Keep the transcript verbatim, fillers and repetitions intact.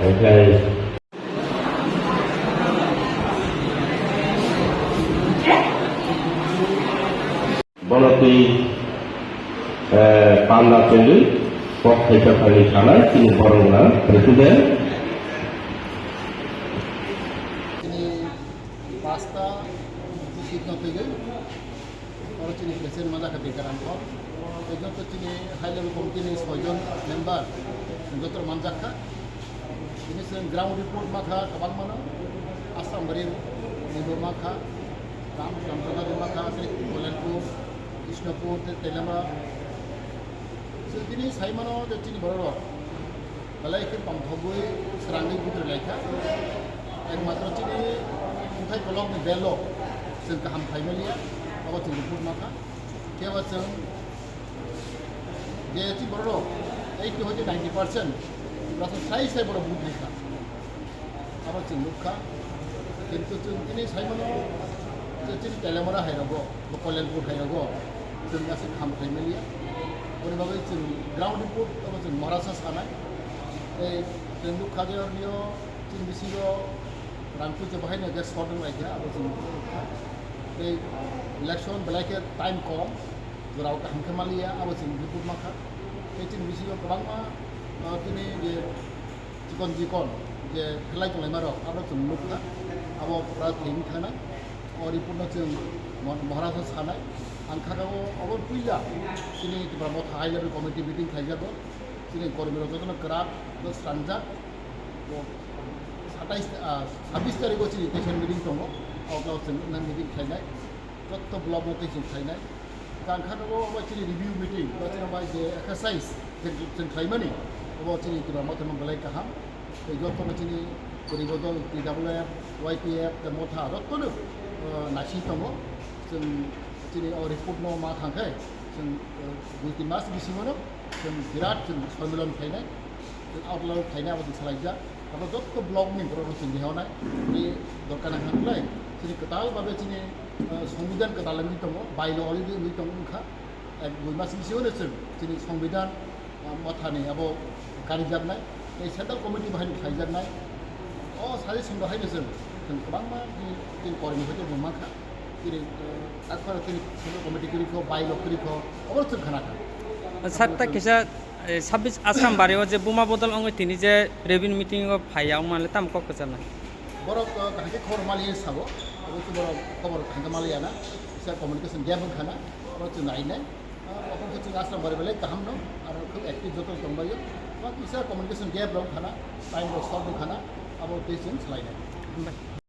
Oke. Bono twi, eh, panda twi, kok khaisa thani sanai, chini borok na president. Chini pasta seat no twi. Oro chini president manjak kha Bikaram Kor. Tei joto chini high level committee ni soijon member joto manjak kha. Tini chwng ground report ma kha kwbangma no. Asrambari ni bo ma kha, Ram, Ramsakha ni ma kha, tei Koilanpur, Krishnapur, tei Telamara. Chwng tini sai mano je chini borok rok belai khe tongthogwi srangwi buthri lai kha. Ekmatro chini Khumthai kolokni belo chwng kaham khlai maliya, abo chwng report ma kha. Khe bo chwng je chini borok rok eighty hoite ninety percent rasa sai sai borok buthri kha. Abo chwng nuk kha. Kintu chwng tini sai mano je chini Telamara hai rogo, bo Koilanpur hai rogo chwng aswk kaham khlai maliya. Aboni bagwi chwng ground report abo chwng Maharashtra sanai. Tei chwng nuk kha je ornio chini bisingo rang puisa bahaino je short wng lai kha, abo chwng nuk kha. Tei election belai khe time kom, jorao kaham khe maliya, abo chwng report ma kha. Tei chini bisingo kwbangma, ah, tini je chikon chikon je phelai tonglaima rok abo chwng nuk kha, abo pura thwing thangnai. O report no chwng Mo-, Maharashtra sanai. Ang kha o abo puila chini Tipra Motha high level committee meeting khlaijago. Chini kormi rok jotono kwrak bo srangjak. Bo satais, ah, sabis tarikh o chini teisen meeting tongo. Abo chwng meeting khlainai. Jotto block no tei chwng khlainai. Tang kha nogo obo chini review meeting, ba chini bai je exercise je chwng khlaimani, obo chini Tipra Motha no belai kaham. Tei jotto no chini Kormi Bodol, T W F, Y P F, tei Motha jotto no, eh, naising tongo. Chwng chini o report no ma thang khe, chwng, eh, dui tin mas bisingo no chwng birat chwng sonmilan khlainai. Outlaw khaina abo chwng salaijak. Abo jotto block ni borok rok chwng rihornai. Tei dorkar nang kha khlai chini kwtal babe chini, ah, Songbidan kwtal wngwi tongo, bylaw already wngwi tongo wngkha. Ek dui mas bisi ulo chwng chini Songbidan, ah, Mothani abo karijaknai. Tei central committee bahai no khaijaknai. O suggestion bahai no chwng, chwng kwbangma chini, chini kormi hoite bo mankha. Chini, eh, akhoro chini central committee kwrwi kho, bylaw kwrwi kho, abo chwng khana kha. Sir, ta kisa Eh, sabbish Asrambari o je Buma Bodol wngwi tini je revenue meeting o phai ya, wngmale tamo kok kwcharnai? Borok, eh, kaham khe khobor maliya sabo, obo khe borok khobor kaham khe maliya na, kisa communication gap wngkha na, oro chwng nainai. Ah, obo khe chwng Asrambari belai kaham no, aro khub active joto tongbaio. Ba kisa communication gap rok wngkha na, time rok short wngkha na, abo tei chwng swlainai. Hambai.